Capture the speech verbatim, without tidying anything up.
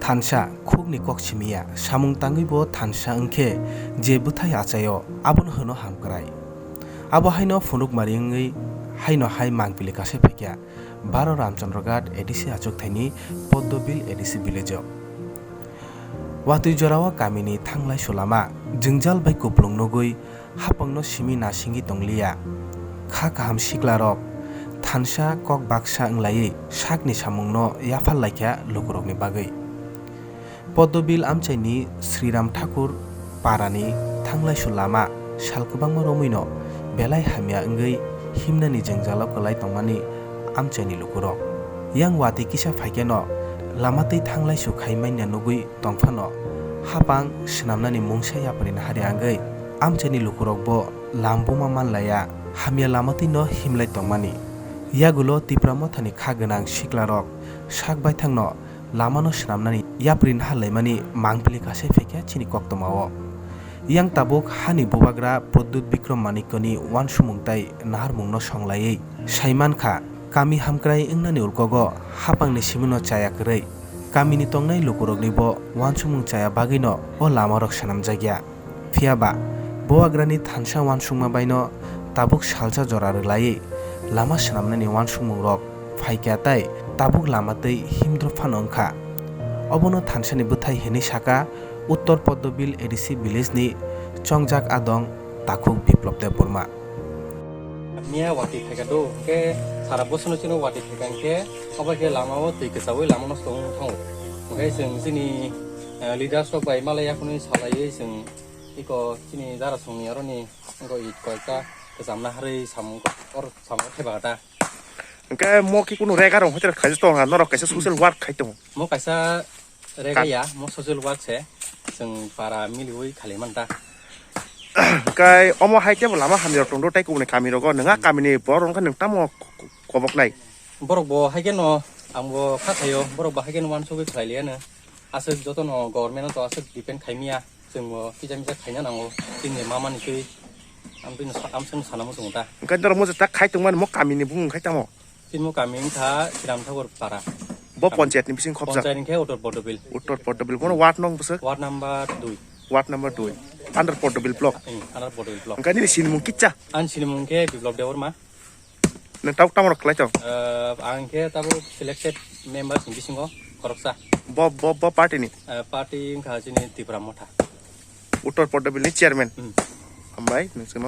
Thansa, khukni kok simiya, samung tangwi bo thansa wngkhe je bwthai achaio, abono hwno hamkrai. Abo haino phunukmari wngwi haino hai mangpili kasai phaikha Baro Ramchandra Ghat A D C achukthai ni Poddobil A D C village o. Watwi jorao kamini thanglai su lama jwngjal bai kuplung nugwi hapangno simi nasingwi tongliya. Kha kaham siklarok thansa kok baksa wnglaiwi sakni samungno yaphar laikha lukurokni bagwi. Poddobil amchaini Sriram Thakur parani thanglaisu lama sal kwbangma romwino belai hamya wngwi himnani jwngjalo kwlai tongmani amchaini lukurok. Yang watwi kisa phaikheno lama twi thanglaisu khai manya nugwi tongphano hapang swnamnani mungsa yapri naharya wngwi amchaini lukurokbo lam buma manlaiya hamya lama twino himlai tongmani. Yagulo Tipra Mothani kha gwnang siklarok sak baithangno lamano swnamnani yapri naharlaimani mangpili kasai phaikha chini koktwmao. Yang tabuk hani bubagra Pradyut Bikram Manikyani uansukmung tai naharmungno songlaiwi saimankha, kami hamkrai wngnani ulkogo hapangni simino chaya kwrwi kamini tongnai lukuroknibo uansukmung chaya bagwino o lamarok swnamjakya. Phiyaba, bubagrani thansa uansukma baino tabuk salsa jora rwlaiwi lama swnamnani uansukmungrok phaikha tai tabuk lama twi himdrop phano wngkha. Obono thansani bwthai hinwi sakha Uttor Poddobil A D C village ni chongjak adong takhuk Biplop Debbarma. Miya watwi phaikha do, hwnkhe sara bosongni chwngno watwi phaikha hwnkhe obo khe lamao twi kwchaui lama nosto wngwi thango. Hwnkhe chwng chini, eh, leaders rok bai malai yakhunwi salaiwi chwng iko chini dara songni aroni iko i koita kwcham naharwi samung or samung thaiba ta. Hwnkhe mo khe kunu rega rong hoite khaijak tongo, norok kaisa social work khai tongo. Mo kaisa rega ya, mo social work se chwng para miliwi khali manta. Hwnkhe omo hai tebo lama hamya rok tongdo tei kubuni kami rogo, nwnga kamini borok wngkha nwng tamo koboknai? Borok bo hai kheno ang bo kha khaio, borok bo hai kheno uansugwi khlai liya no. Aswk jotono government o to aswk depend khai miya, chwng bo kisa misa khaina nango, chini mama ni twi. Ang bini sa-, ang chwng sana muchungo ta. Hwnkhe norok mo jeta khai tongmani mo kamini bumung khai tamo? Chini mo kami wngkha Sriram Thakur Para. Bo panchayat ni bising khopjak? Panchayat hwnkhe Uttor Poddobil. Uttor Poddobil. Bono ward nong bwswk? Ward number dui. Ward number dui. Under Poddobil block. Hmm, under Poddobil block. Hwnkhe nini sinimung kicha? Ani sinimung khe Biplop Debbarma. Nwng tabuk tamo rok khlai tong? Eh, ang khe tabuk selected members ni bisingo khoroksa. Bo, bo, bo party ni? Eh, party wngkha chini Tipra Motha. Uttor Poddobil ni chairman. Hmm. Hambai, nwng chwngno